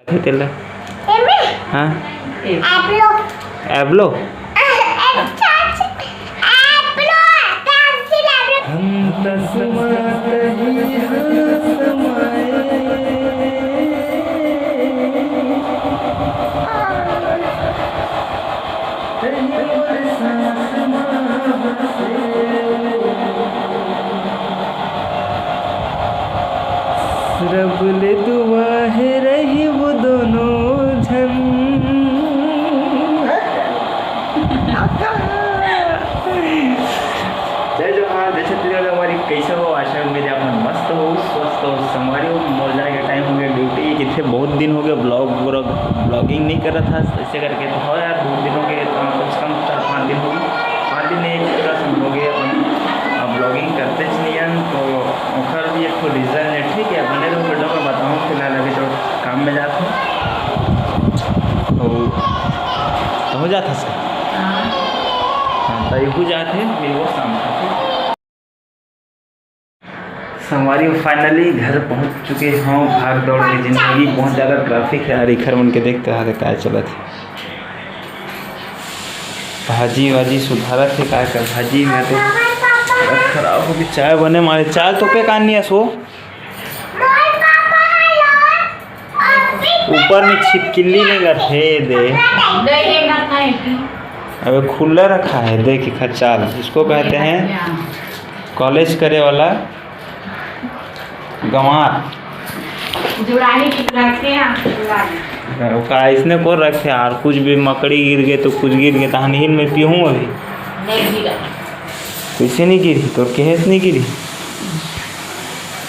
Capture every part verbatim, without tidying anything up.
तेला। एमे? हाँ। एबलो। एबलो? अच्छा, अच्छा। एबलो, पेंसिल एबलो। हम तस्मा तही हंस माए। रब ले दुआ हे रहिबो दोनों झन। जय जोहार, जय छत्तीसगढ़। संगवारी कैसे हो? आशा उम्मीद है आप मन मस्त हो, स्वस्थ हो। संगवारी हो, मोर जाए के टाइम हो गया ड्यूटी, किथे बहुत दिन हो गया ब्लॉग, ब्लॉगिंग नहीं कर रहा था। ऐसे करके तो हो यार, बहुत दिन हो गए, अ, कम से कम चार पाँच दिन हो गए, पाँच दिन नहीं, एक हफ्ता से हो गए अपन, अ, ब्लॉगिंग करते च नहीं हन। तो ओखर भी एक ठो रीज़न है, ठीक है, बने रहो वीडियो में, बताऊँ। फिलहाल अभी तो काम में जात हूँ। तो, तो हो जात हस का? हाँ। हाँ, तो यहू जात है, मिलबो शाम को। संगवारी, finally घर पहुंच चुके हों। भाग दौड़ के जिंदगी, बहुत ज़्यादा ट्रैफिक है यार। इखर मन के देखते रहा का चलत है। भाजी वाजी सुधारत है, का का भाजी में तो हालत खराब हो गई। चाय बने मारे, चाय तो पे कान नहीं है सो। ऊपर में छिपकली नहीं रखे दे। अबे खुला रखा है, देख इखर चाल, इसको कहते हैं कॉलेज करे वाला गंवार। जुड़ानी की रखे हैं, जुड़ानी। ओका इसने को रखे यार, कुछ भी मकड़ी गिर गए तो कुछ गिर गए, तहन हिल में पीहूँ अभी। नहीं गिरा। कैसे नहीं गिरी? तोर केहेस नहीं गिरी?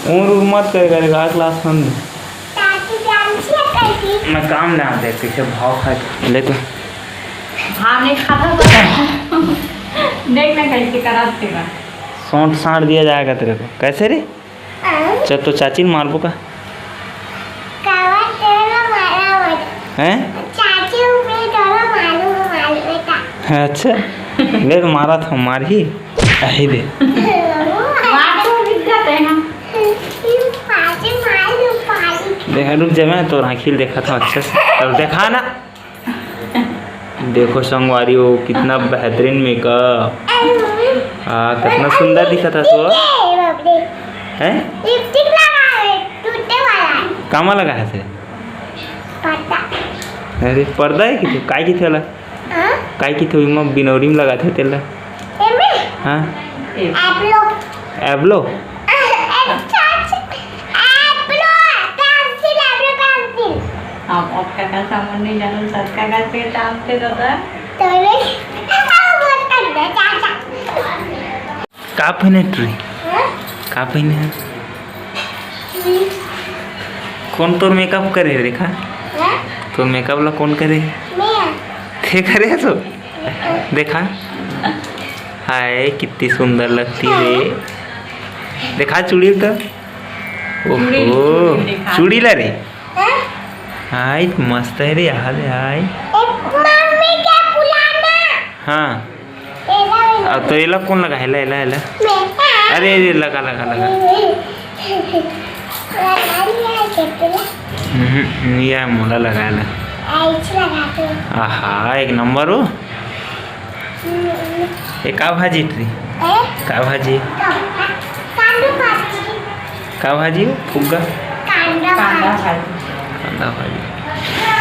उम्र मत कर, कर, का क्लास हम। मैं काम ना दे, कैसे भाव खा ले तो। हाँ, नहीं खाता तो। देख ना कैसे करत तेरा। सौंठ साँट दिया जाएगा तेरे को। कैसे रे? हाँ? चल तो चाची ने मारबो का? कावा तेरा मारा मत। हैं? चाची ऊपर तेरा मारू, मारू बेटा। अच्छा, ले तो मारा था, मार ही। अही दे। मार तो दिक्कत है ना। पाछे मार दो, पाछे। देखा, रुक जा, मैं तोर आँखी ल देखा था अच्छे से। अब देखा ना। देखो संगवारी हो, कितना बेहतरीन मेकअप। हाँ, कितना सुंदर दिखत हस वो। हैं? लिपस्टिक लगा है, टूटे वाला है। कामा लगा है से? पर्दा। अरे, पर्दा है कि तू? काय की थेला? हाँ? काय की थेला? मैं बिनौरी में लगा थे तेला। एमे? हाँ। एबलो। एबलो? अच्छा, अच्छा। एबलो, पेंसिल, एबलो, पेंसिल। अब, अब काका सामान नहीं जानल, सत काका के काम पे दादा। तो नहीं, बहुत कर दे, चाचा। का पहने टुरी? हाँ? का पहने है? हम्म। कौन तोर मेकअप करे है, देखा? हाँ? तोर मेकअप ला कौन करे है? मैं। थे करे है तो? देखा, हाय, कितनी सुंदर लगती है। देखा चूड़ी तो। चूड़ी, ओहो, चूड़ी देखा। चूड़ी ला रे। हाँ? हाय, मस्त है रे, हाय, हाय। ए, मम्मी के बुलाना। हाँ। तेरा भी अब तो एला कौन लगा है? ला, एला, एला। मैं। अरे, अरे, लगा, लगा, लगा। लगा लिया है तेरा। हम्म, ये मोला लगा, एला। ऐसे लगा दो। आहा, एक नंबर हो। ये का भाजी टरी? हैं? का भाजी? कांदा भाजी। का भाजी हो? फुग्गा? कांदा कांदा भाजी। भाजी। कांदा भाजी।